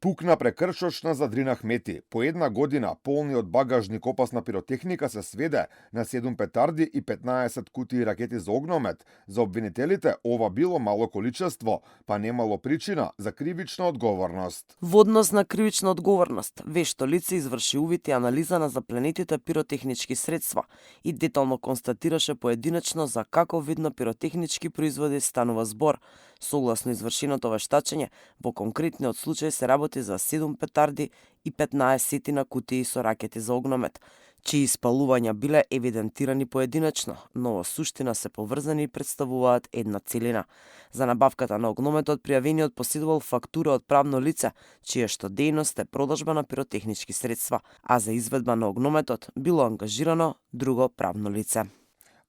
Пукна прекршочна задрина Ахмети. По една година полниот багажник опасна пиротехника се сведе на 7 петарди и 15 кутии ракети за огномет. За обвинителите ова било мало количество, па немало причина за кривична одговорност. Во однос на кривична одговорност, вешто лице изврши увид и анализа на запленетите пиротехнички средства и детално констатираше поединечно за како видно пиротехнички производи станува збор. Согласно извршеното вештачење, во конкретниот случај се работи за 7 петарди и 15 на кутии со ракети за огномет, чии испалувања биле евидентирани поединечно, но во суштина се поврзани и представуваат една целина. За набавката на огнометот пријавениот поседувал фактура од правно лице, чија што дејност е продажба на пиротехнички средства, а за изведба на огнометот било ангажирано друго правно лице.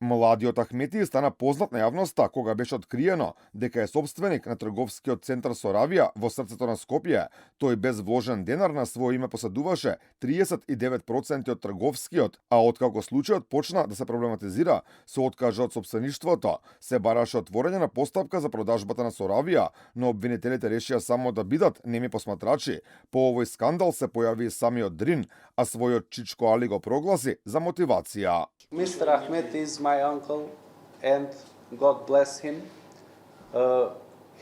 Младиот Ахмети стана познат на јавноста кога беше откриено дека е собственик на трговскиот центар Соравија во срцето на Скопје. Тој без вложен денар на свое име поседуваше 39% од трговскиот, а откако случајот почна да се проблематизира со откажа од собствеништвото, се бараше отворење на постапка за продажбата на Соравија, но обвинителите решија само да бидат неми посматрачи. По овој скандал се појави и самиот Дрин, а својот Чичко Али го прогласи за мотивација. Mr. Ahmed is my uncle, and God bless him.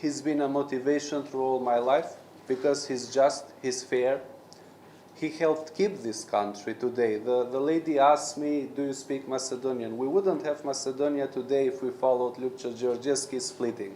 He's been a motivation through all my life because he's just, he's fair. He helped keep this country today. The lady asked me, do you speak Macedonian? We wouldn't have Macedonia today if we followed Ljupča Georgievski's splitting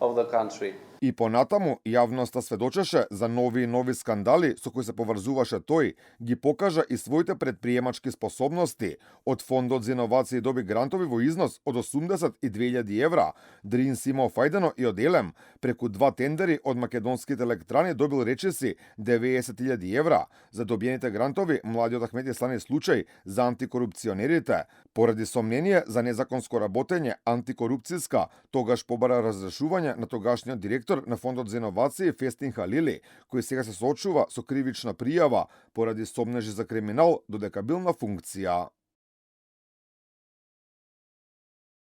of the country. И понатаму јавноста сведочеше за нови и нови скандали со кои се поврзуваше тој, ги покажа и своите предприемачки способности. Од фондот за иновации доби грантови во износ од 82.000 евра. Дрин си имал фајдено и од Елем. Преку два тендери од македонските електрани добил речиси 90.000 евра. За добиените грантови младиот Ахмети стане случај за антикорупционерите. Поради сомнение за незаконско работење антикорупцијска, тогаш побара разрешување на тогашниот директор на фондот за иновации Фестин Халили, кој сега се соочува со кривична пријава поради сомнежи за криминал додека бил на функција.